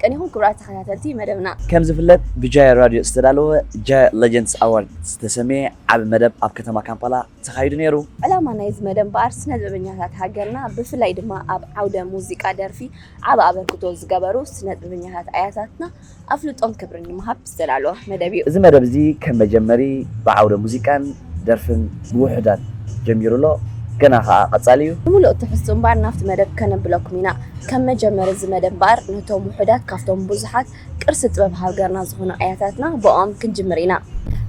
ቀኒኹም ክቡራት ተኸታተልቲ መደብና። ከም ዝፍለጥ ብጃያ ራድዮ ዝተዳለወ ጃያ ሌጀንድስ ኣዋርድ ዝተሰመየ ዓቢ መደብ ኣብ ከተማ ካምፓላ ተኻይዱ ነይሩ። ዕላማ ናይዚ መደብ እምበኣር ስነ ጥበበኛታት ሃገርና ብፍላይ ድማ ኣብ ዓውደ ሙዚቃ ደርፊ ዓቢ ኣበርክቶ ዝገበሩ ስነ ጥበበኛታት ኣያታትና ኣፍልጦን ክብርን ንምሃብ ዝተዳለወ መደብ እዩ። እዚ መደብ እዚ ከም መጀመሪ ብዓውደ ሙዚቃን ደርፍን ብውሑዳት ጀሚሩ ኣሎ። ገና ኸኣ ቀጻሊ እዩ። ንምሉእ ትሕዝቶ እምበኣር ናብቲ መደብ ከነብለኩም ኢና። ከም መጀመሪ እዚ መደብ እምበኣር ነቶም ውሑዳት ካብቶም ብዙሓት ቅርሲ ጥበብ ሃገርና ዝኾኑ ኣያታትና ብኦም ክንጅምር ኢና።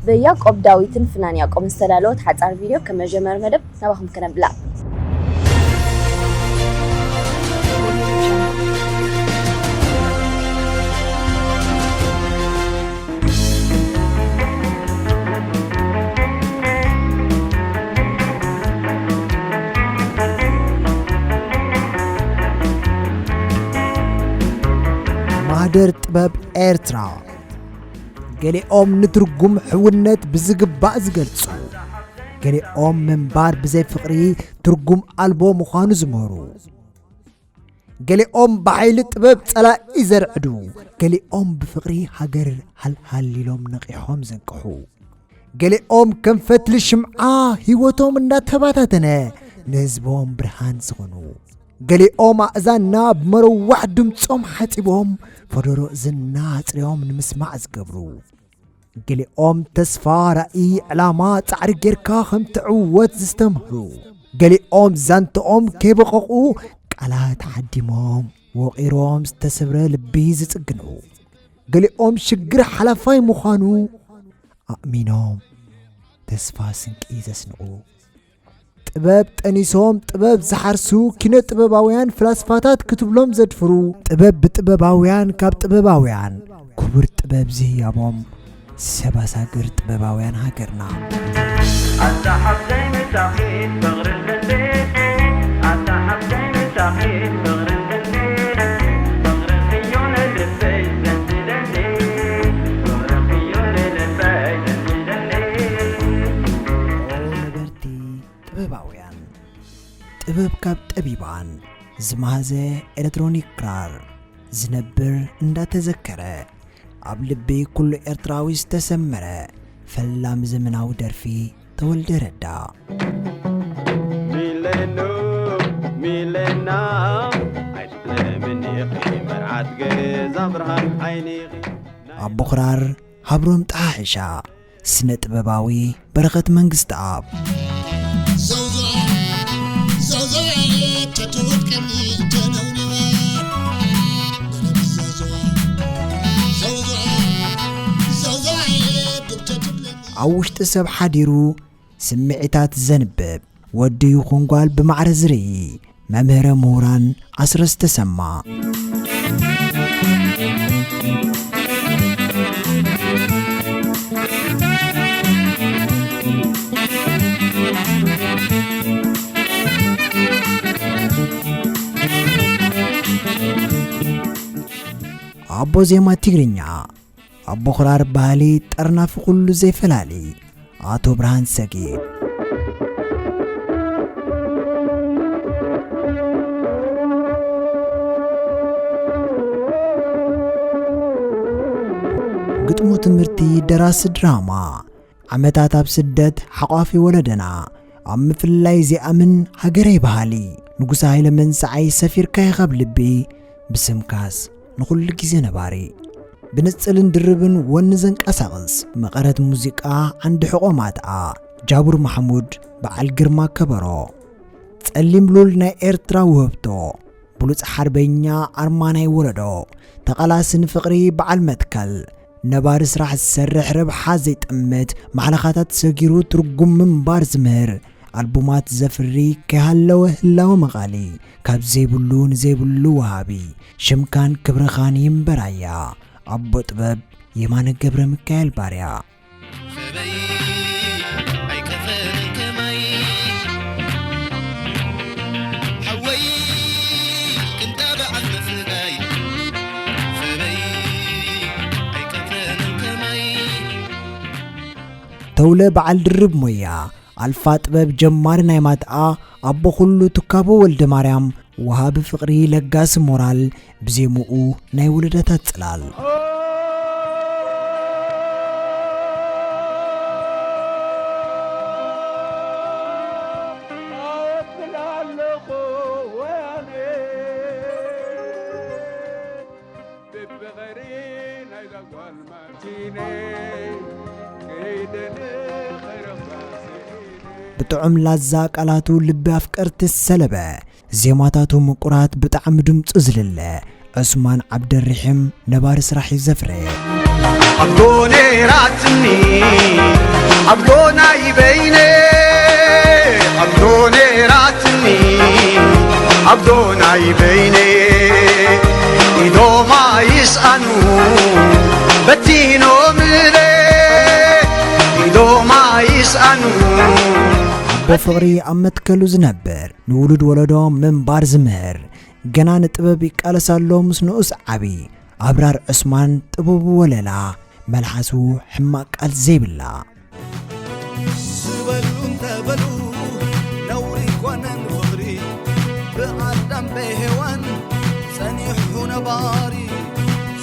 ብያቆብ ዳዊትን ፍናን ያቆብን ዝተዳለወት ሓጻር ቪድዮ ከም መጀመሪ መደብ ናባኹም ከነብላ። ማህደር ጥበብ ኤርትራ። ገሊኦም ንትርጉም ሕውነት ብዝግባእ ዝገልጹ፣ ገሊኦም ምንባር ብዘይ ፍቕሪ ትርጉም ኣልቦ ምዃኑ ዝምህሩ፣ ገሊኦም ብሓይሊ ጥበብ ጸላኢ ዘርዕዱ፣ ገሊኦም ብፍቕሪ ሃገር ሃልሃል ኢሎም ነቒሖም ዘንቅሑ፣ ገሊኦም ከም ፈትሊ ሽምዓ ህይወቶም እንዳተባታተነ ንህዝቦም ብርሃን ዝኾኑ፣ ገሊኦም ኣእዛንና ብመረዋሕ ድምጾም ሓጺቦም ፈደሮ እዝንና ኣጽርዮም ንምስማዕ ዝገብሩ፣ ገሊኦም ተስፋ ራእይ ዕላማ ጻዕሪ ጌርካ ከም ትዕወት ዝስተምህሩ፣ ገሊኦም ዛንትኦም ከይበቐቑ ቃላት ሓዲሞም ወቒሮም ዝተሰብረ ልቢ ዝጽግኑ፣ ገሊኦም ሽግር ሓላፋይ ምዃኑ ኣእሚኖም ተስፋ ስንቂ ዘስንቑ፣ ጥበብ ጠኒሶም ጥበብ ዝሓርሱ ኪነ ጥበባውያን ፍላስፋታት ክትብሎም ዘድፍሩ፣ ጥበብ ብጥበባውያን ካብ ጥበባውያን ክቡር ጥበብ ዝህያቦም ሰብ ኣሳግር ጥበባውያን ሃገርና። ኣታ ሓብተይ ምሳኺ ፍቕሪ ልበይ፣ ኣታ ሓብተይ ምሳኺ ፍቕሪ ልበይ፣ ፍቕሪ ክዮ ንልበይ ዘንድደኒ፣ ፍቕሪ ክዮ ንልበይ ዘንድደኒ። ኦ ነበርቲ ጥበባውያን፣ ጥበብ ካብ ጠቢባን ዝመሃዘ ኤለትሮኒክ ክራር ዝነብር እንዳተዘከረ ኣብ ልቢ ኩሉ ኤርትራዊ ዝተሰመረ ፈላሚ ዘመናዊ ደርፊ ተወልደ ረዳ። ሚለኖ ሚለና ኣይትጥለምኒ ኢኺ መርዓት ገዛ ብርሃን ዓይኒ ኢኺ። ኣቦ ክራር ሃብሮም ጠሓሕሻ ስነ ጥበባዊ በረኸት መንግስተኣብ። ኣብ ውሽጢ ሰብ ሓዲሩ ስምዒታት ዘንብብ ወዲ ይኹን ጓል ብማዕረ ዝርኢ መምህረ ምሁራን ኣስረስ ተሰማ። ኣቦ ዜማ ትግርኛ ኣቦ ክራር ባህሊ ጠርናፊ ኩሉ ዘይፈላሊ ኣቶ ብርሃን ሰጊድ። ግጥሙ ትምህርቲ ደራሲ ድራማ ዓመታት ኣብ ስደት ሓቋፊ ወለደና ኣብ ምፍላይ ዚኣምን ሃገረይ በሃሊ ንጉሰ ሃይለ መንሰዓይ ሰፊርካ ይኸብ ልቢ ብስምካስ ንኹሉ ግዜ ነባሪ። ብንጽልን ድርብን ወኒ ዘንቀሳቕስ መቐረት ሙዚቃ ዓንዲ ሕቖ ማትኣ ጃቡር ማሕሙድ በዓል ግርማ ከበሮ። ጸሊም ሉል ናይ ኤርትራ ውህብቶ ብሉጽ ሓርበኛ ኣርማ ናይ ወለዶ ተቓላሲ ንፍቕሪ በዓል መትከል ነባሪ ስራሕ ዝሰርሕ ረብሓ ዘይጠምት ማሕለኻታት ሰጊሩ ትርጉም ምንባር ዝምህር ኣልቡማት ዘፍሪ ከይሃለወ ህላወ መቓሊ ካብ ዘይብሉ ንዘይብሉ ወሃቢ ሽምካን ክብርኻን ይንበራያ ኣቦ ጥበብ የማነ ገብረ ሚካኤል ባርያ። ሰበይ ኣይቀፈንን ከማይ ሓወይ ቅንጣ በዓል መስጋይ ሰበይ ኣይቀፈንን ከማይ ተውለ በዓል ድርብ ሞያ ኣልፋ ጥበብ ጀማሪ ናይ ማትኣ ኣቦ ኩሉ ትካቦ ወልደ ማርያም ወሃቢ ፍቕሪ ለጋሲ ሞራል፣ ብዜምኡ ናይ ውልደታት ጽላል። ብጥዑም ላዛ ቃላቱ ልቢ ኣፍቀርቲ ዝሰለበ፣ ዜማታቱ ምቁራት ብጣዕሚ ድምፁ ዝልለ ዑስማን ዓብደሪሒም ነባሪ ስራሕ እዩ ዘፍረ። ኣብ ጎኔ ራትኒ፣ ኣብ ጎናይ በይነ፣ ኣብ ጎኔ ራትኒ፣ ኣብ ጎናይ በይነ፣ ኢዶማ ይስኣኑ በቲኖምለ፣ ኢዶማ ይስኣኑ። ኣቦ ፍቕሪ ኣብ መትከሉ ዝነብር፣ ንውሉድ ወለዶ ምንባር ዝምህር፣ ገና ንጥበብ ይቃለስ ኣሎ ምስ ንኡስ ዓቢ። ኣብራር ዑስማን ጥበቡ ወለላ፣ መልሓሱ ሕማቕ ቃል ዘይብላ። ዝበሉ እንተበሉ ነውሪ ኮነን ፍቕሪ፣ ብኣዳም ብሄዋን ጸኒሑ ነባሪ።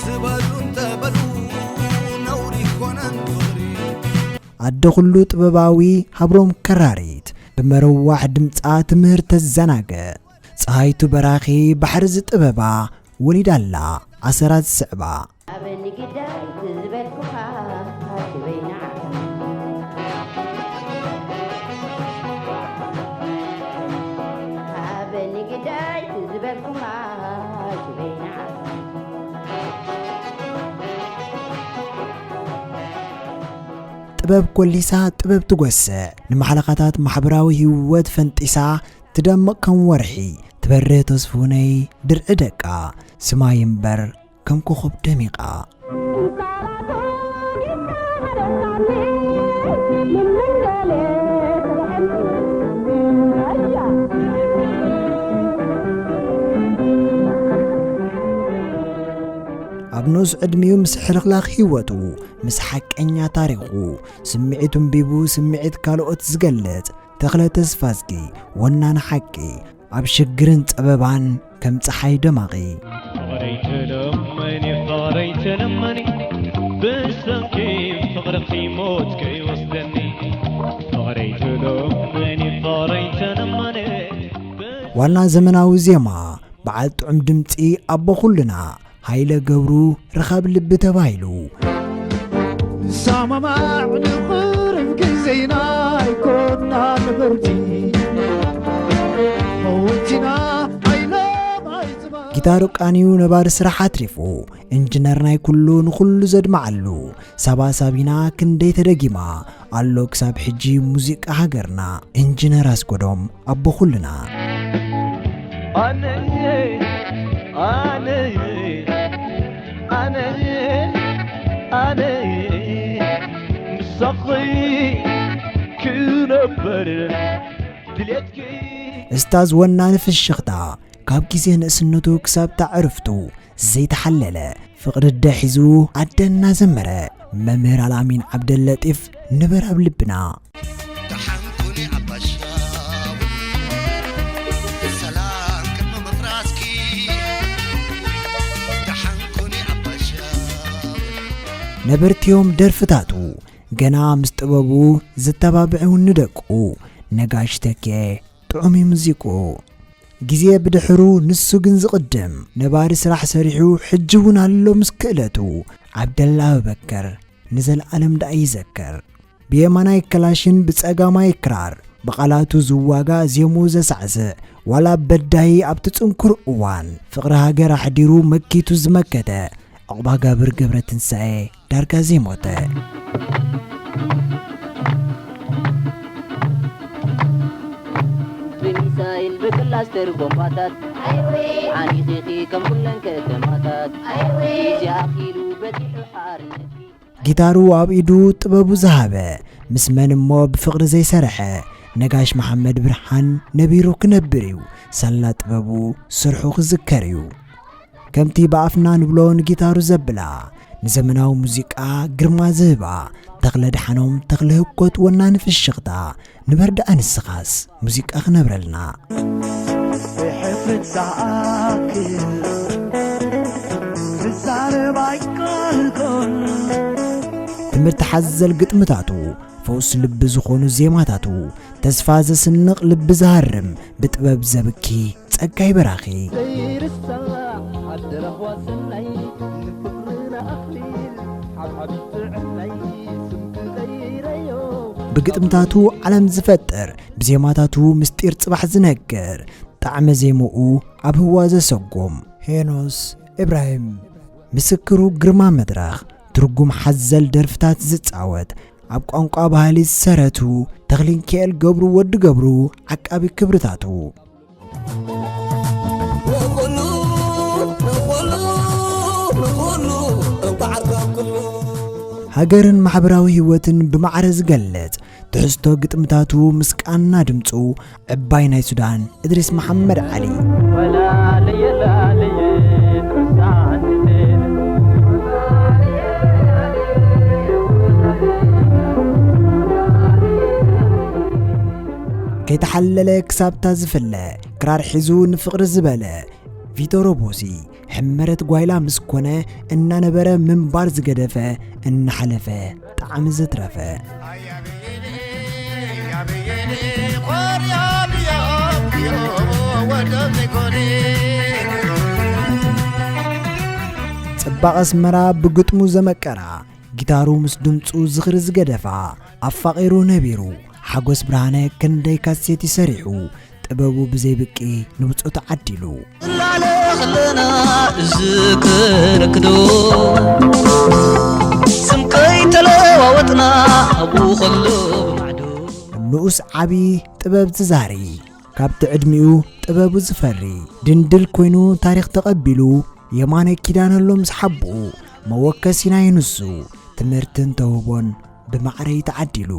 ዝበሉ እንተበሉ ነውሪ ኮነን ፍቕሪ። ኣደ ኩሉ ጥበባዊ ሃብሮም ከራሪት፣ ብመረዋሕ ድምጻ ትምህር ተዘናግዕ። ጸሃይቱ በራኺ ባሕሪ ዝጥበባ፣ ወሊዳ ኣላ ኣሰራት ዝስዕባ። ኣበኒ ግዳይ ትዝበልኩኻ ሽበይ ንዓኻ። ኣበኒ ግዳይ ትዝበልኩኻ ሽበይ ንዓኻ። ጥበብ ኮሊሳ ጥበብ ትጎስዕ፣ ንማሕለኻታት ማሕበራዊ ህይወት ፈንጢሳ ትደምቕ ከም ወርሒ፣ ትበርህ ተስፉነይ ድርዒ ደቃ፣ ስማይ እምበር ከም ኮኾብ ደሚቓ። ኣብ ንኡስ ዕድሚኡ ምስ ሕልኽላኽ ህይወቱ፣ ምስ ሓቀኛ ታሪኹ፣ ስምዒቱ ኣንቢቡ ስምዒት ካልኦት ዝገልጽ፣ ተኽለ ተስፋዝጊ፣ ወናኒ ሓቂ፣ ኣብ ሽግርን ጸበባን ከም ጸሓይ ደማቒ። ፍቕረይ ተለመኒ፣ ፍቕረይ ተለመኒ፣ ብሰንኪ ፍቕርኺ ሞት ከይወስደኒ። ፍቕረይ ተለመኒ፣ ፍቕረይ ተለመኒ። ዋና ዘመናዊ ዜማ፣ በዓል ጥዑም ድምጺ ኣቦ ኩልና፣ ሃይለ ገብሩ፣ ርኻብ ልቢ ተባሂሉ። ንሰማማዕ ንቕርብ ግዜና ኣይኮና ነበርቲ፣ መወቲና ኣይሎም ኣይዝባ። ጊታሩ ቃንዩ ነባሪ ስራሕ ኣትሪፉ፣ ኢንጂነር ናይ ኩሉ ንኹሉ ዘድመዓሉ፣ ሳባ ሳቢና ክንደይ ተደጊማ፣ ኣሎ ክሳብ ሕጂ ሙዚቃ ሃገርና። ኢንጂነር ኣስጎዶም ኣቦ ኩልና። ኣነ፣ ኣነ፣ ኣነ፣ ኣነ፣ ምሳኺ ክነብር ድሌትኪ። እስታዝ ወናኒ ፍሽኽታ፣ ካብ ግዜ ንእስነቱ ክሳብ ኣዕርፍቱ ዘይተሓለለ፣ ፍቕሪ ኣደ ሒዙ ኣደ እናዘመረ፣ መምህር ኣልኣሚን ዓብደለጢፍ ንበር ኣብ ልብና። ደሓን ኩኒ ኣባሻው፣ ሰላም ቅድሚ ምፍራስኪ። ደሓን ኩኒ ኣባሻው። ነበርቲዮም ደርፍታቱ፣ ገና ምስ ጥበቡ ዝተባብዕ እውን ንደቁ። ነጋሽ ተኬ፣ ጥዑም እዩ ሙዚቁ። ግዜ ብድሕሩ ንሱ ግን ዝቕድም፣ ነባሪ ስራሕ ሰሪሑ ሕጂ እውን ኣሎ ምስ ክእለቱ። ዓብደላ ኣቡበከር ንዘለኣለም ደኣ ይዘከር። ብየማናይ ከላሽን ብጸጋማይ ክራር ብቓላቱ ዝዋጋ ዜምኡ ዘሳዕስዕ፣ ዋላ በዳሂ ኣብቲ ጽንኩር እዋን ፍቕሪ ሃገር ኣሕዲሩ መኪቱ ዝመከተ፣ ዑቕባጋብር ገብረትንሳኤ ዳርጋ ዘይሞተ። ብሚሳይል ብክላስተር ቦምባታት፣ ሓኒኺኺ ከም ኩለን ከተማታት። ግዜ ኣኺሉ በጺሑ ሓርነትኪ። ጊታሩ ኣብ ኢዱ ጥበቡ ዝሃበ፣ ምስ መን እሞ ብፍቕሪ ዘይሰርሐ። ነጋሽ መሓመድ ብርሃን ነቢሩ ክነብር እዩ፣ ሳላ ጥበቡ ስርሑ ክዝከር እዩ። ከምቲ ብኣፍና ንብሎ ንጊታሩ ዘብላ፣ ንዘመናዊ ሙዚቃ ግርማ ዝህባ፣ ተኽለ ደሓኖም፣ ተኽለ ህኮት፣ ወናኒ ፍሽኽታ፣ ንበር ደኣ ንስኻስ ሙዚቃ ክነብረልና። ክትኣክል ክዛረብ ኣይከኣልኩን። ትምህርቲ ሓዘል ግጥምታቱ፣ ፈውሲ ልቢ ዝኾኑ ዜማታቱ፣ ተስፋ ዘስንቕ ልቢ ዝሃርም ብጥበብ ዘብኪ ጸጋይ በራኺ። ዘይርሳዕ ኣደራኽዋ ሰናይ ንፍቕርና ኣኽሊል ሓብሓብ ጥዕናይ ስም ክቐይረዮ። ብግጥምታቱ ዓለም ዝፈጥር፣ ብዜማታቱ ምስጢር ጽባሕ ዝነግር፣ ጣዕመ ዜምኡ ኣብ ህዋ ዘሰጉም ሄኖስ እብራሂም። ምስክሩ ግርማ መድረኽ፣ ትርጉም ሓዘል ደርፍታት ዝጻወት፣ ኣብ ቋንቋ ባህሊ ዝሰረቱ፣ ተኽሊንኪኤል ገብሩ ወዲ ገብሩ ዓቃቢ ክብርታቱ። ንኹሉ፣ ንኹሉ፣ ንኹሉ እንኳዕ ዓርካ ኩሉ። ሃገርን ማሕበራዊ ህይወትን ብማዕረ ዝገልጽ ትሕዝቶ ግጥምታቱ ምስ ቃና ድምጹ ዕባይ ናይ ሱዳን እድሪስ መሓመድ ዓሊ። ከይተሓለለ ክሳብታ ዝፍለ ክራር ሒዙ ንፍቕሪ ዝበለ ቪቶሮ ቦሲ ሕመረት ጓይላ ምስ ኮነ እናነበረ ምንባር ዝገደፈ እናሓለፈ ጣዕሚ ዘትረፈ። ጽባቐ ኣስመራ ብግጥሙ ዘመቀራ፣ ጊታሩ ምስ ድምጹ ዝኽሪ ዝገደፋ፣ ኣፋቒሩ ነቢሩ ሓጎስ ብርሃነ ክንደይ ካሴት ይሰሪሑ፣ ጥበቡ ብዘይ ብቂ ንብጾ ተዓዲሉ። ላለ ኸለና ዝክርክዶ ስም ከይተለዋወጥና ኣብኡ ኸሎ ብማዕዶ። ንኡስ ዓቢ ጥበብ ዝዛሪ፣ ካብቲ ዕድሚኡ ጥበቡ ዝፈሪ፣ ድንድል ኮይኑ ታሪኽ ተቐቢሉ፣ የማነ ኪዳነሎ ምስ ሓብኡ መወከሲና ይንሱ፣ ትምህርትን ተውህቦን ብማዕረ እዩ ተዓዲሉ።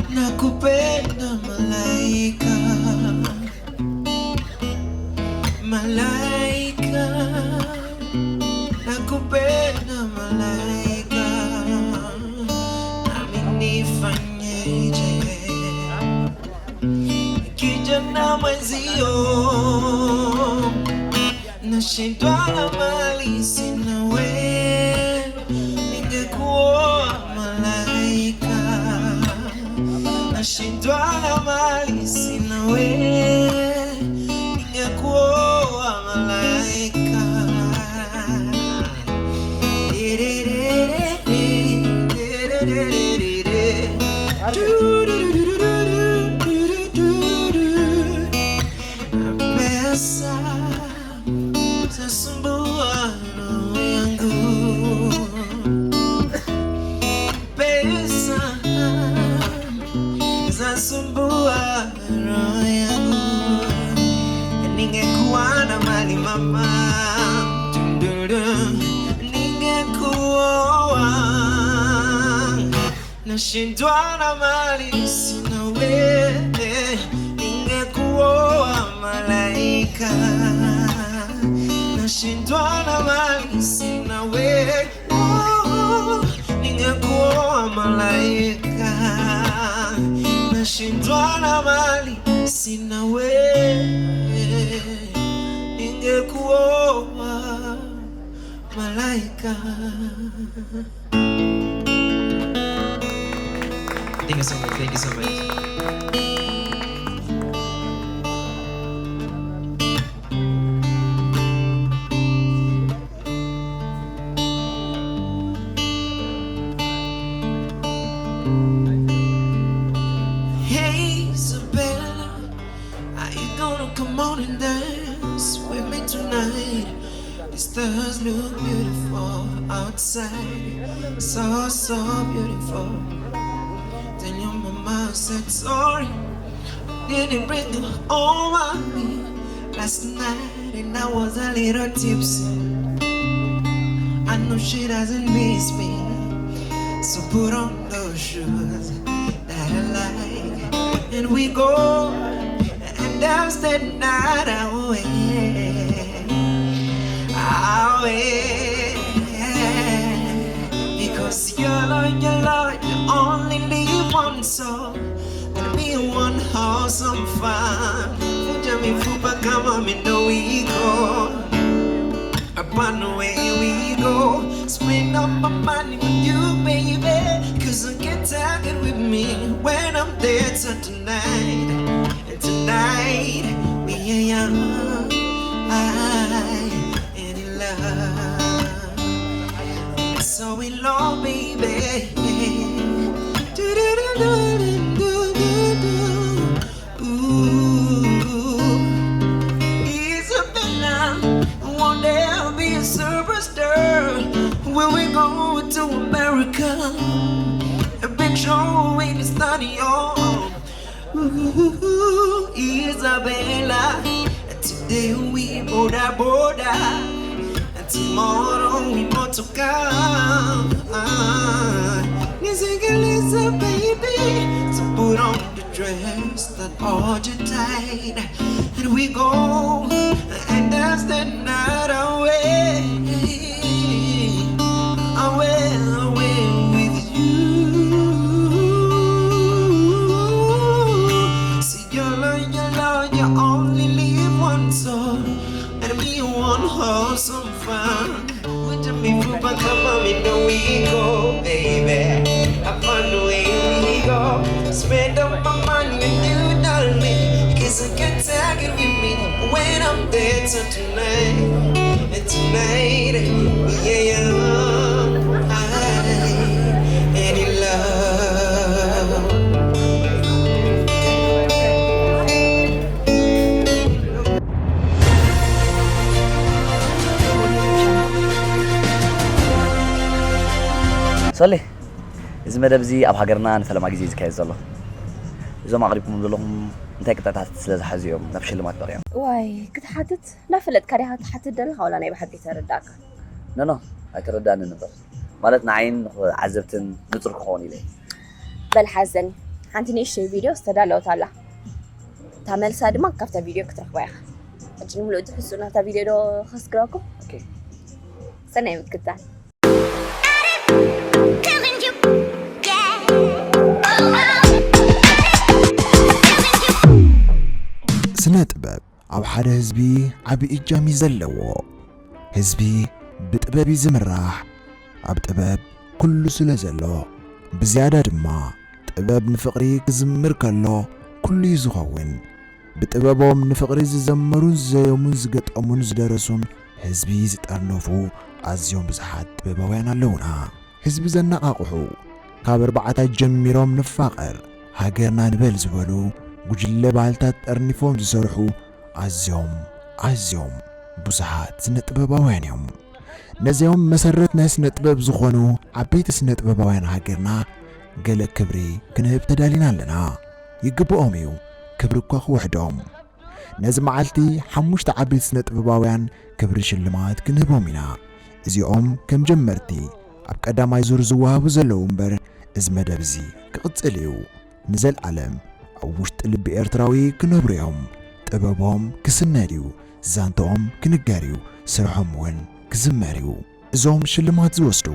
Nakupenda malaika, malaika, nakupenda malaika, nami nifanyeje? Kijana mwenzio, nashindwa na mali sina we, ningekuoa malaika. Nashindwa na mali sina we, ningekuoa malaika. Pesa zasumbua roho yangu. Pesa zasumbua roho yangu. Ningekuwa na mali mama, ningekuoa. Nashindwa na mali sina we, ningekuoa malaika. Nashindwa na mali sina we, oh, ningekuoa malaika. Nashindwa na mali sina we, ningekuoa malaika. Thank you so much. Thank you so much. Hey, Isabella, are you gonna come on and dance with me tonight? The stars look beautiful outside, so, so beautiful. Then your mama said sorry, didn't bring you home on me last night, and I was a little tipsy. I know she doesn't miss me, so put on those shoes that I like, and we go and dance the night away, away. fun. Fuja mi fupa kama mi no we go. Upon the way we go. Spend all my money with you, baby. Cause I can't take it with me when I'm there. So tonight, tonight, we are young. I and in love. So in love, baby. Do, do, do, do, do, do, do, do. Ooh, Isabella, one day I'll be a superstar. When we go to America, a big show in the studio. Ooh, Isabella, today we border border. And tomorrow we more to come. Nizigaliza, baby, so put on the dress that all you tight. And we go and dance the night away. Away, away with you. See, you know, you know, you only live once, so and we want have some fun. Would you be for come on in the we go, baby? Upon the way we go. Spend up my money and you, darling. Cause I can't take it with me when I'm there. So tonight, and tonight, yeah, yeah, I and in love. ሶሌ፣ እዚ መደብ እዚ ኣብ ሃገርና ንፈለማ ግዜ እዩ ዝካየድ ዘሎ። እዞም ኣቕሪብኩሞም ዘለኹም እንታይ ቅጥዕታት ስለ ዝሓዙ እዮም ናብ ሽልማት በቒዖም? ዋይ ክትሓትት እንዳፈለጥካ ዲኻ ትሓትት ዘለኻ ዋላ ናይ ብሓቂ ተረዳእካ? ኖኖ፣ ኣይተረዳእንን እምበር፣ ማለት ንዓይን ንዓዘብትን ንጹር ክኸውን ኢለ እየ። በል ሓዘኒ ሓንቲ ንእሽተይ ቪድዮ ዝተዳለወት ኣላ። እታ መልሳ ድማ ካብታ ቪድዮ ክትረኽባ ኢኻ። ሕጂ ንምሉእ ትሕዝኡ ናብታ ቪድዮ ዶ ከስግረኩም? ኦኬ። ሰናይ ምክትታል። ስነ ጥበብ ኣብ ሓደ ህዝቢ ዓቢ እጃም እዩ ዘለዎ። ህዝቢ ብጥበብ እዩ ዝምራሕ። ኣብ ጥበብ ኩሉ ስለ ዘሎ፣ ብዝያዳ ድማ ጥበብ ንፍቕሪ ክዝምር ከሎ ኩሉ እዩ ዝኸውን። ብጥበቦም ንፍቕሪ ዝዘመሩን ዝዘየሙን ዝገጠሙን ዝደረሱን ህዝቢ ዝጠርነፉ ኣዝዮም ብዙሓት ጥበባውያን ኣለዉና። ህዝቢ ዘነቓቕሑ፣ ካብ ኣርባዓታት ጀሚሮም ንፋቐር፣ ሃገርና ንበል ዝበሉ ጉጅለ ባህልታት ጠርኒፎም ዝሰርሑ ኣዝዮም ኣዝዮም ብዙሓት ስነ ጥበባውያን እዮም። ነዚኦም መሰረት ናይ ስነ ጥበብ ዝኾኑ ዓበይቲ ስነ ጥበባውያን ሃገርና ገለ ክብሪ ክንህብ ተዳሊና ኣለና። ይግብኦም እዩ ክብሪ እኳ ክውሕዶም። ነዚ መዓልቲ ሓሙሽተ ዓበይቲ ስነ ጥበባውያን ክብሪ ሽልማት ክንህቦም ኢና። እዚኦም ከም ጀመርቲ ኣብ ቀዳማይ ዙር ዝወሃቡ ዘለዉ እምበር እዚ መደብ እዚ ክቕጽል እዩ። ንዘልኣለም ኣብ ውሽጢ ልቢ ኤርትራዊ ክነብሩ እዮም። ጥበቦም ክስነድ እዩ፣ ዛንትኦም ክንገር እዩ፣ ስርሖም እውን ክዝመር እዩ። እዞም ሽልማት ዝወስዱ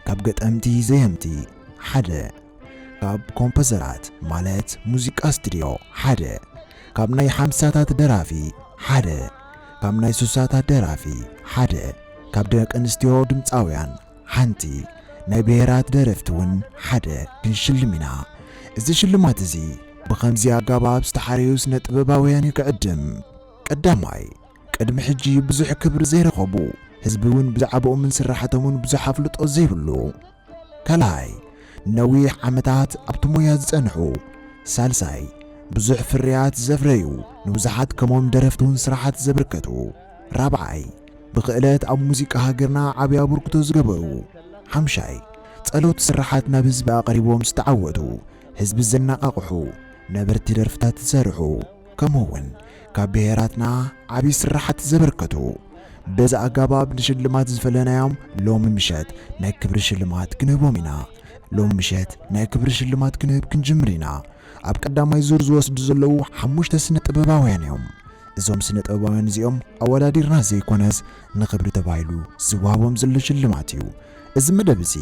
ካብ ገጠምቲ ዘየምቲ ሓደ፣ ካብ ኮምፖዘራት ማለት ሙዚቃ ስቱድዮ ሓደ፣ ካብ ናይ ሓምሳታት ደራፊ ሓደ፣ ካብ ናይ ሱሳታት ደራፊ ሓደ፣ ካብ ደቂ ኣንስትዮ ድምፃውያን ሓንቲ፣ ናይ ብሄራት ደረፍቲ እውን ሓደ ክንሽልም ኢና። እዚ ሽልማት እዚ ብኸምዚ ኣገባብ ዝተሓረዩ ስነ ጥበባውያን እዩ ክዕድም። ቀዳማይ፣ ቅድሚ ሕጂ ብዙሕ ክብሪ ዘይረኸቡ፣ ህዝቢ እውን ብዛዕባኦምን ስራሕቶምን ብዙሕ ኣፍልጦ ዘይብሉ። ካልኣይ፣ ነዊሕ ዓመታት ኣብቲ ሞያ ዝጸንሑ። ሳልሳይ፣ ብዙሕ ፍርያት ዘፍረዩ፣ ንብዙሓት ከምኦም ደረፍቲ እውን ስራሓት ዘበርከቱ። ራብዓይ፣ ብኽእለት ኣብ ሙዚቃ ሃገርና ዓብዪ ኣበርክቶ ዝገበሩ። ሓምሻይ፣ ጸለውቲ ስራሓት ናብ ህዝቢ ኣቕሪቦም ዝተዓወቱ፣ ህዝቢ ዘነቓቕሑ፣ ነበርቲ ደርፍታት ዝሰርሑ፣ ከምኡ እውን ካብ ብሄራትና ዓብዪ ስራሓት ዘበርከቱ። በዚ ኣገባብ ንሽልማት ዝፈለናዮም ሎሚ ምሸት ናይ ክብሪ ሽልማት ክንህቦም ኢና። ሎሚ ምሸት ናይ ክብሪ ሽልማት ክንህብ ክንጅምር ኢና። ኣብ ቀዳማይ ዙር ዝወስዱ ዘለዉ ሓሙሽተ ስነ ጥበባውያን እዮም። እዞም ስነ ጥበባውያን እዚኦም ኣወዳዲርና ዘይኮነስ ንኽብሪ ተባሂሉ ዝወሃቦም ዘሎ ሽልማት እዩ። እዚ መደብ እዚ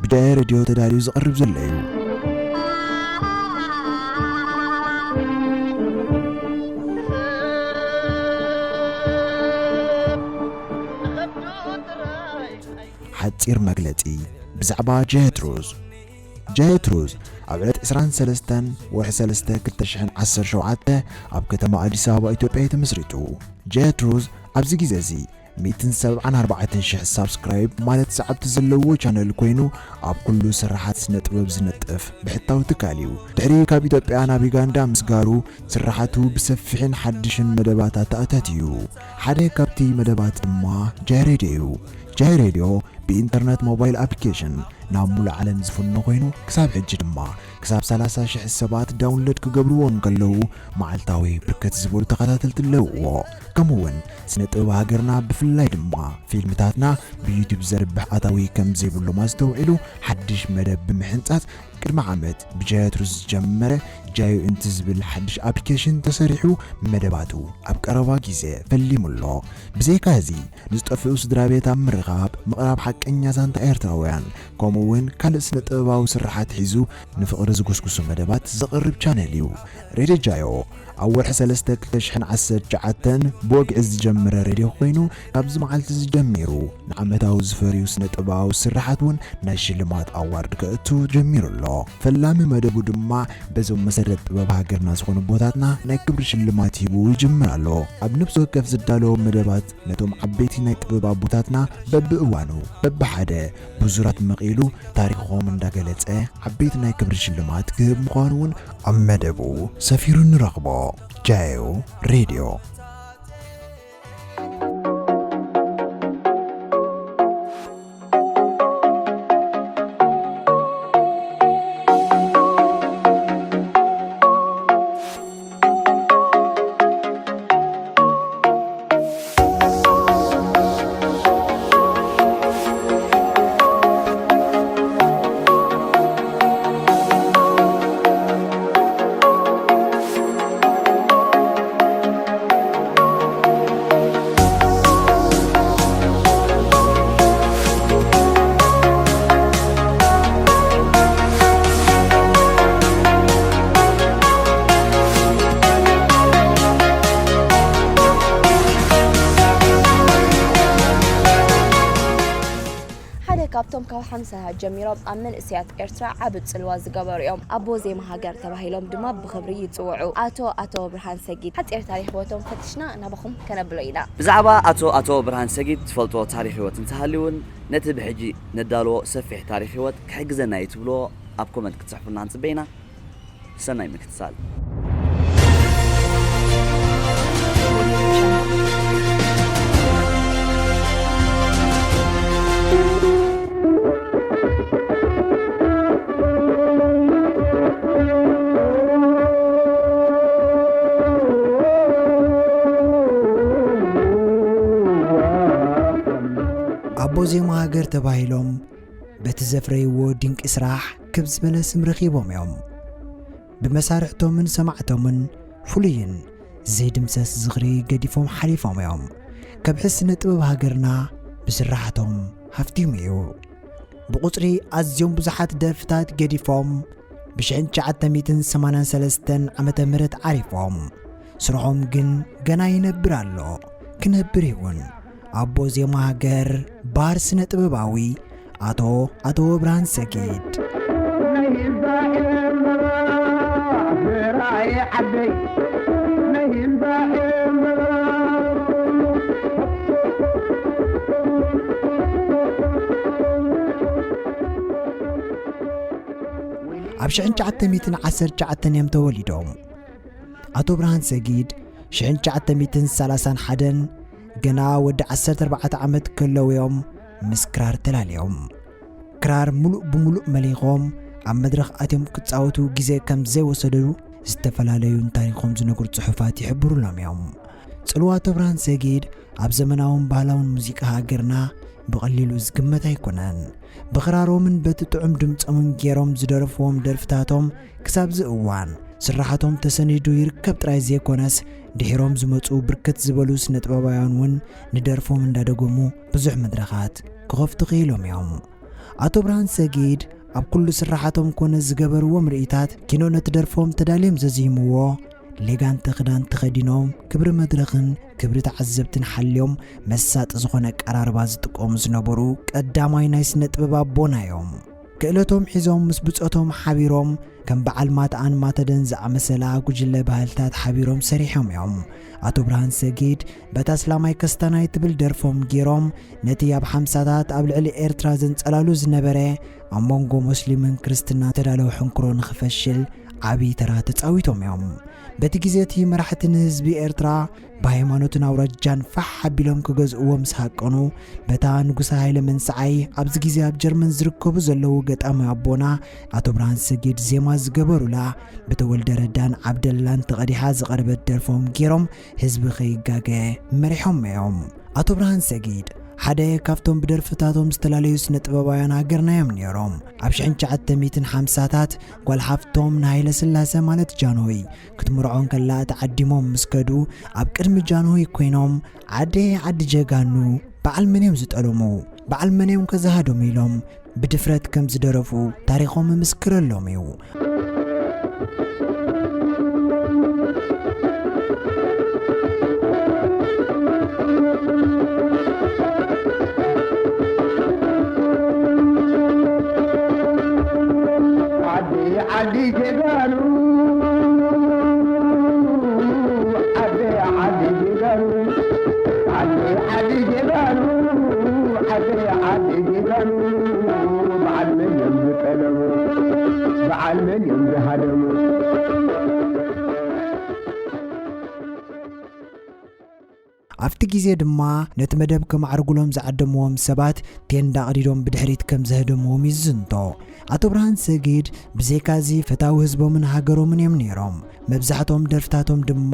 ብዳያ ሬድዮ ተዳልዩ ዝቐርብ ዘሎ እዩ። ሓጺር መግለጺ ብዛዕባ ጃየት ሩዝ። ጃየት ሩዝ ኣብ ዕለት ዕስራን ሰለስተን ወርሒ ሰለስተ ክልተ ሽሕን ዓሰርተ ሸውዓተ ኣብ ከተማ ኣዲስ ኣበባ ኢትዮጵያ እዩ ተመስሪቱ። ጃየት ሩዝ ኣብዚ ግዜ እዚ ሚእትን ሰብዓን ኣርባዕተን ሽሕ ሳብስክራይብ ማለት ሰዓብቲ ዘለዎ ቻነል ኮይኑ ኣብ ኩሉ ስራሓት ስነ ጥበብ ዝነጥፍ ብሕታዊ ትካል እዩ። ድሕሪ ካብ ኢትዮጵያ ናብ ዩጋንዳ ምስጋሩ ስራሓቱ ብሰፊሕን ሓድሽን መደባት ኣተኣታትዩ። ሓደ ካብቲ መደባት ድማ ጃይ ሬድዮ እዩ። ጃይ ሬድዮ ብኢንተርነት ሞባይል ኣፕሊኬሽን ናብ ሙሉእ ዓለም ዝፍኖ ኮይኑ ክሳብ ሕጂ ድማ ክሳብ ሰላሳ ሽሕ ሰባት ዳውንሎድ ክገብርዎ እንከለዉ መዓልታዊ ብርክት ዝበሉ ተኸታተልቲ ኣለውዎ። ከምኡ እውን ስነ ጥበብ ሃገርና ብፍላይ ድማ ፊልምታትና ብዩቱብ ዘርብሕ ኣታዊ ከም ዘይብሎም ኣስተውዒሉ ሓድሽ መደብ ብምሕንጻጽ ቅድሚ ዓመት ብጃየት ሩዝ ዝጀመረ ጃዮ እንት ዝብል ሓድሽ ኣፕሊኬሽን ተሰሪሑ መደባቱ ኣብ ቀረባ ግዜ ፈሊሙ ኣሎ። ብዘይካ እዚ ንዝጠፍኡ ስድራ ቤት ኣብ ምርኻብ ምቕራብ ሓቀኛ ዛንታ ኤርትራውያን ከምኡ እውን ካልእ ስነ ጥበባዊ ስርሓት ሒዙ ንፍቕሪ ዝጉስጉሱ መደባት ዘቕርብ ቻነል እዩ። ሬድዮ ጃዮ ኣብ ወርሒ ሰለስተ ክልተ ሽሕን ዓሰርተ ትሽዓተን ብወግዒ ዝጀመረ ሬድዮ ኮይኑ ካብዚ መዓልቲ እዚ ጀሚሩ ንዓመታዊ ዝፈርዩ ስነ ጥበባዊ ስርሓት እውን ናይ ሽልማት ኣዋርድ ከእቱ ጀሚሩ ኣሎ። ፈላሚ መደቡ ድማ በዞም መሰረት ጥበብ ሃገርና ዝኾኑ ኣቦታትና ናይ ክብሪ ሽልማት ሂቡ ይጅምር ኣሎ። ኣብ ነፍሲ ወከፍ ዝዳለዎ መደባት ነቶም ዓበይቲ ናይ ጥበብ ኣቦታትና በብእዋኑ በብሓደ ብዙራት መቒሉ ታሪኾም እንዳገለጸ ዓበይቲ ናይ ክብሪ ሽልማት ክህብ ምዃኑ እውን ኣብ መደቡ ሰፊሩ ንረኽቦ። ጃዮ ሬድዮ። ሓደ ካብቶም ካብ ሓምሳ ጀሚሮም ኣብ መንእሰያት ኤርትራ ዓቢ ጽልዋ ዝገበሩ እዮም። ኣቦ ዜማ ሃገር ተባሂሎም ድማ ብኽብሪ ይጽውዑ። ኣቶ ኣቶ ብርሃን ሰጊድ ሓጺር ታሪኽ ህይወቶም ፈቲሽና ናባኹም ከነብሎ ኢና። ብዛዕባ ኣቶ ኣቶ ብርሃን ሰጊድ ትፈልጦ ታሪኽ ህይወት እንተሃልዩ እውን ነቲ ብሕጂ ነዳልዎ ሰፊሕ ታሪኽ ህይወት ክሕግዘና እዩ ትብልዎ ኣብ ኮመንት ክትጽሕፉልና ንጽበ ኢና። ሰናይ ምክትታል። ኣቦ ዜማ ሃገር ተባሂሎም በቲ ዘፍረይዎ ድንቂ ስራሕ ክብ ዝበለ ስም ረኺቦም እዮም። ብመሳርሕቶምን ሰማዕቶምን ፍሉይን ዘይድምሰስ ዝኽሪ ገዲፎም ሓሊፎም እዮም። ከብሒ ስነ ጥበብ ሃገርና ብስራሕቶም ሃፍቲሙ እዩ። ብቑጽሪ ኣዝዮም ብዙሓት ደርፍታት ገዲፎም ብሽሕን ትሽዓተ ሚእትን ሰማንያን ሰለስተን ዓመተ ምህረት ዓሪፎም። ስርሖም ግን ገና ይነብር ኣሎ፣ ክነብር እውን። ኣቦ ዜማ ሃገር፣ ባር ስነ ጥበባዊ ኣቶ ኣቶ ብርሃን ሰጊድ። ኣብ ሽሕን ትሽዓተ ሚእትን ዓሰርተ ትሽዓተን እዮም ተወሊዶም። ኣቶ ብርሃን ሰጊድ ሽሕን ትሽዓተ ሚእትን ሰላሳን ሓደን ገና ወዲ ዓሰርተ ኣርባዕተ ዓመት ከለዉ እዮም ምስ ክራር ተላልዮም። ክራር ሙሉእ ብሙሉእ መሊኾም ኣብ መድረኽ ኣትዮም ክጻወቱ ግዜ ከም ዘይወሰደሉ ዝተፈላለዩን ታሪኾም ዝነግሩ ጽሑፋት ይሕብሩሎም እዮም። ጽልዋ ኣቶ ብርሃን ሰጊድ ኣብ ዘመናውን ባህላውን ሙዚቃ ሃገርና ብቐሊሉ ዝግመት ኣይኮነን። ብኽራሮምን በቲ ጥዑም ድምጾምን ገይሮም ዝደረፍዎም ደርፍታቶም ክሳብ እዚ እዋን ስራሓቶም ተሰኒዱ ይርከብ ጥራይ ዘይኮነስ፣ ድሒሮም ዝመጹ ብርክት ዝበሉ ስነ ጥበባውያን እውን ንደርፎም እንዳደገሙ ብዙሕ መድረኻት ክኸፍቱ ክኢሎም እዮም። ኣቶ ብርሃን ሰጊድ ኣብ ኩሉ ስራሓቶም ኮነ ዝገበርዎ ምርኢታት፣ ኪኖ ነቲ ደርፎም ተዳልዮም ዘዝሂምዎ፣ ሌጋንተ ክዳን ተኸዲኖም፣ ክብሪ መድረኽን ክብሪ ተዓዘብትን ሓልዮም፣ መሳጢ ዝኾነ ኣቀራርባ ዝጥቀሙ ዝነበሩ ቀዳማይ ናይ ስነ ጥበብ ኣቦና እዮም። ክእለቶም ሒዞም ምስ ብጾቶም ሓቢሮም፣ ከም በዓል ማትኣን ማተደን ዝኣመሰላ ጉጅለ ባህልታት ሓቢሮም ሰሪሖም እዮም። ኣቶ ብርሃን ሰጊድ በታ ኣስላማይ ከስታናይ ትብል ደርፎም ገይሮም፣ ነቲ ኣብ ሓምሳታት ኣብ ልዕሊ ኤርትራ ዘንጸላሉ ዝነበረ ኣብ መንጎ ሙስሊምን ክርስትና ተዳለወ ሕንክሮ ንኽፈሽል ዓብዪ ተራ ተጻዊቶም እዮም። በቲ ግዜ እቲ መራሕቲ ንህዝቢ ኤርትራ ብሃይማኖትን ኣውራጃን ፋሕ ኣቢሎም ክገዝእዎ ምስ ሃቀኑ፣ በታ ንጉሰ ሃይለ መንስዓይ ኣብዚ ግዜ ኣብ ጀርመን ዝርከቡ ዘለዉ ገጣሚ ኣቦና ኣቶ ብርሃን ሰጊድ ዜማ ዝገበሩላ ብተወልደ ረዳን ዓብደላን ተቐዲሓ ዝቐረበት ደርፎም ገይሮም ህዝቢ ከይጋገ መሪሖም እዮም። ኣቶ ብርሃን ሰጊድ ሓደ ካብቶም ብደርፍታቶም ዝተፈላለዩ ስነ ጥበባውያን ሃገርና እዮም ነይሮም። ኣብ ሽሕን ትሽዓተ ሚእትን ሓምሳታት ጓል ሓፍቶም ንሃይለ ስላሰ ማለት ጃንሆይ ክትምርዖ እንከላ ተዓዲሞም ምስ ከዱ ኣብ ቅድሚ ጃንሆይ ኮይኖም ዓደየ ዓዲ ጀጋኑ በዓል መን እዮም ዝጠለሙ? በዓል መን እዮም ከ ዝሃደሙ ኢሎም ብድፍረት ከም ዝደረፉ ታሪኾም ምስክረሎም እዩ። ዓዲ ዓዲ ጀጋኑ፣ ዓዲ ዓዲ ጀጋኑ፣ ዓዲ ዓዲ ጀጋኑ፣ ዓዲ ዓዲ ጀጋኑ፣ በዓል መን እዮም ዝጠለሙ? በዓል መን እዮም ዝሃደሙ? ኣብቲ ግዜ ድማ ነቲ መደብ ከማዕርጉሎም ዝዓደምዎም ሰባት ቴንዳ ኣቕዲዶም ብድሕሪት ከም ዘህደምዎም ይዝንቶ። ኣቶ ብርሃን ሰጊድ ብዘይካዚ ፈታዊ ህዝቦምን ሃገሮምን እዮም ነይሮም። መብዛሕትኦም ደርፍታቶም ድማ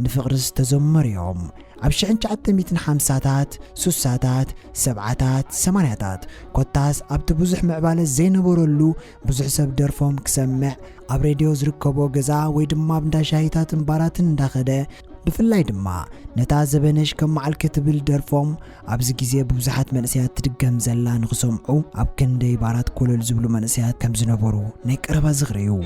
ንፍቕሪ ዝተዘመሩ እዮም። ኣብ ሽሕን ትሽዓተ ሚእትን ሓምሳታት፣ ሱሳታት፣ ሰብዓታት፣ ሰማንያታት ኮታስ ኣብቲ ብዙሕ ምዕባለ ዘይነበረሉ ብዙሕ ሰብ ደርፎም ክሰምዕ ኣብ ሬድዮ ዝርከቦ ገዛ ወይ ድማ ኣብ እንዳ ሻሂታትን ባራትን እንዳኸደ ብፍላይ ድማ ነታ ዘበነሽ ከም መዓልኪ ትብል ደርፎም ኣብዚ ግዜ ብብዙሓት መንእሰያት ትድገም ዘላ ንኽሰምዑ ኣብ ክንደይ ባራት ኮለል ዝብሉ መንእሰያት ከም ዝነበሩ ናይ ቀረባ ዝኽሪ እዩ።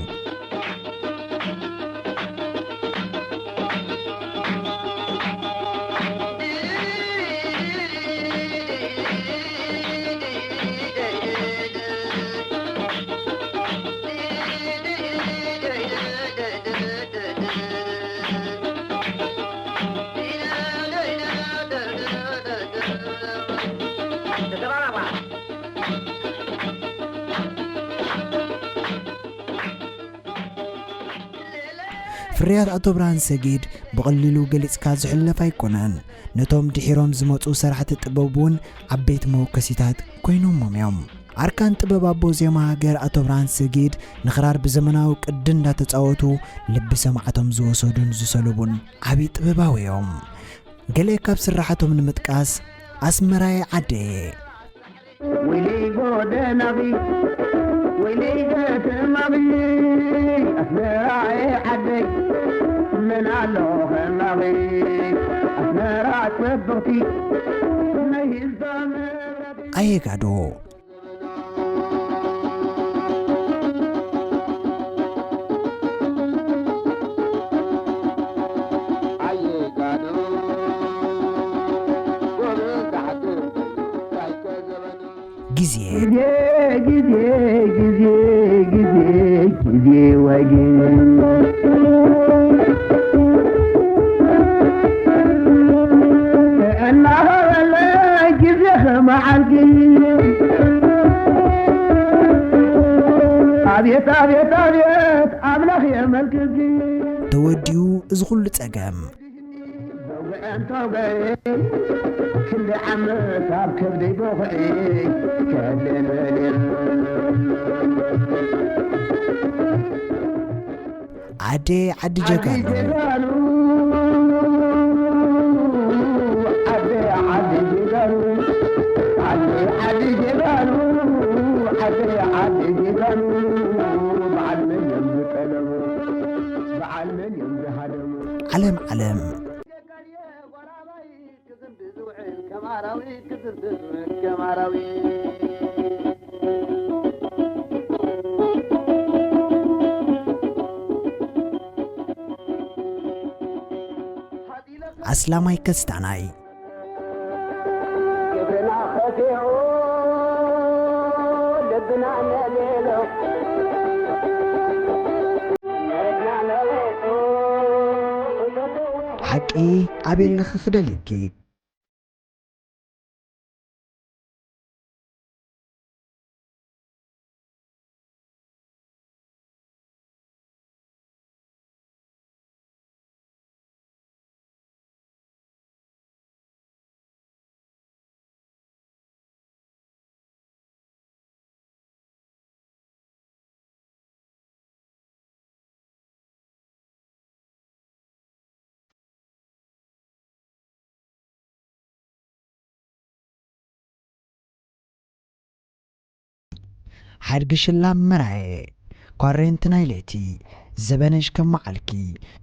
ፍርያት ኣቶ ብርሃን ሰጊድ ብቐሊሉ ገሊጽካ ዝሕለፍ ኣይኮነን። ነቶም ድሒሮም ዝመጹ ሰራሕቲ ጥበብ እውን ዓበይቲ መወከሲታት ኮይኖሞም እዮም። ኣርካን ጥበብ ኣቦ ዜማ ሃገር ኣቶ ብርሃን ሰጊድ ንኽራር ብዘመናዊ ቅዲ እንዳተጻወቱ ልቢ ሰማዕቶም ዝወሰዱን ዝሰለቡን ዓቢ ጥበባዊ እዮም። ገለ ካብ ስራሓቶም ንምጥቃስ ኣስመራየ ዓደየ። ወይለይ ጎደናኺ፣ ወይለይ ከተማኺ፣ ኣስመራየ ዓደይ፣ መን ኣሎ ከማኺ? ኣስመራ ጽብቕቲ፣ ናይ ህዝባ መብራህቲ። ኣየ ጋዶ። ግዜ። ግዜ፣ ግዜ፣ ግዜ፣ ግዜ፣ ግዜ፣ ግዜ ወይ ግን እናኸበለ ግዜ ከመዓልኪ ኣቤት፣ ኣቤት፣ ኣቤት፣ ኣምላኽ የመልክትኪ። ተወዲኡ እዚ ኩሉ ጸገም። ዘውግዐን ተውገ ክንደይ ዓመት ኣብ ከብደይ ቦኽዒ ከብደን በልየ። ዓደየ ዓዲ ጀጋኑ። ዓዲ ጀጋኑ፣ ዓዲ፣ ዓዲ ጀጋኑ፣ ዓዲ፣ ዓዲ ጀጋኑ፣ ዓዲ፣ ዓዲ ጀጋኑ፣ በዓል መን እዮም ዝጠለሙ? በዓል መን እዮም ዝሃደሙ? ዓለም ዓለም። እስላማይ ከስታናይ። ግብርና ከፊዑ ልብና ነሊሉ። ሓቂ ኣበይ ኢልኺ ክደልየኪ? ሓድጊ ሽላም መራየ፣ ኳሬንቲ ናይ ለይቲ፣ ዘበነሽ ከም መዓልኪ።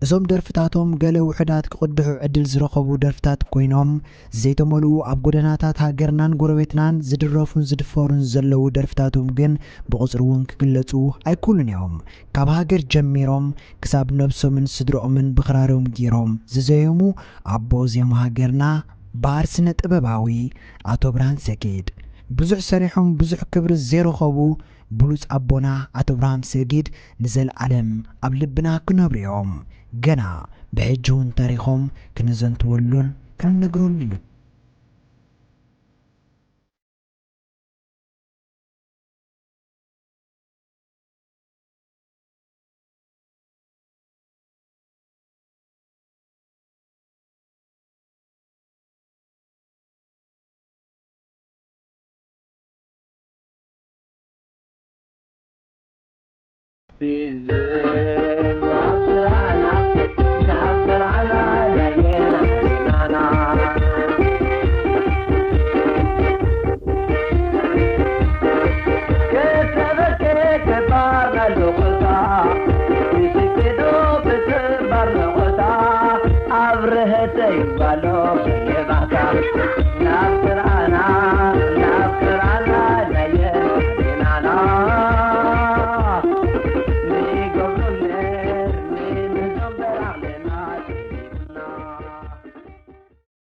እዞም ደርፍታቶም ገለ ውሑዳት ክቕድሑ ዕድል ዝረኸቡ ደርፍታት ኮይኖም፣ ዘይተመልኡ ኣብ ጎደናታት ሃገርናን ጎረቤትናን ዝድረፉን ዝድፈሩን ዘለዉ ደርፍታቶም ግን ብቑጽሪ እውን ክግለጹ ኣይክእሉን እዮም። ካብ ሃገር ጀሚሮም ክሳብ ነብሶምን ስድርኦምን ብኽራሮም ገይሮም ዝዘየሙ ኣቦ ዜማ ሃገርና በዓል ስነ ጥበባዊ ኣቶ ብርሃን ሰጊድ፣ ብዙሕ ሰሪሖም ብዙሕ ክብሪ ዘይረኸቡ ብሉጽ ኣቦና ኣቶ ብርሃን ሰጊድ ንዘለኣለም ኣብ ልብና ክነብሩ እዮም። ገና ብሕጂ እውን ታሪኾም ክንዘንትወሉን ክንነግረሉን እዩ።